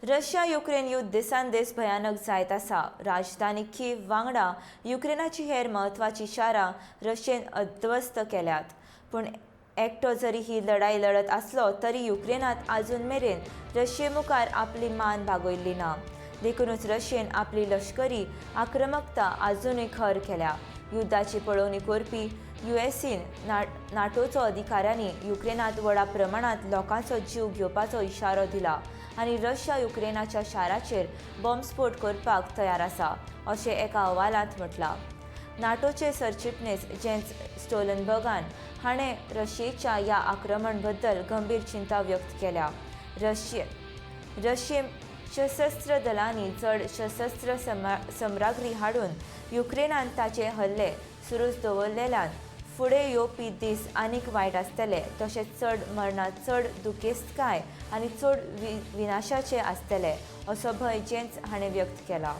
Russia Ukraine युद्ध दिसान दीस भयानक जायत आसा. राजधानी कीव वांगडा युक्रेनाची हेर म्हत्वाचीं शारां रशियेन उध्वस्त केल्यात. पूण एकटो जरी ही लढाई लढत आसलो तरी युक्रेनात आजून मेरेन रशिये मुखार आपली मान बागयल्ली ना. देखूनच रशियेन आपली लश्करी आक्रमकता आजुनूय खर केल्या. युद्धाची पळोवणी करपी युएसीन नाटोचो अधिकाऱ्यांनी युक्रेनात व्हडा प्रमाणांत लोकांचो जीव घेवपाचो इशारो दिला आनी रशिया युक्रेनाच्या शाराचेर बॉम्बस्फोट करपाक तयार आसा, अशें एका अहवालांत म्हटलां. नाटोचे सरचिटणीस जेन्स स्टोलनबर्गान हाणें रशियेच्या ह्या आक्रमण बद्दल गंभीर चिंता व्यक्त केल्या. रशिये सशस्त्र दलांनी चड सशस्त्र सामग्री हाडून युक्रेनान ताचे हल्ले सुरूच दवरलेल्यान फुडें येवपी दीस आनीक वायट आसतले, तशेंच चड मरणां, चड दुखेस्तकाय आनी चड विनाशाचे आसतले, असो भंय जेन्स हाणें व्यक्त केला.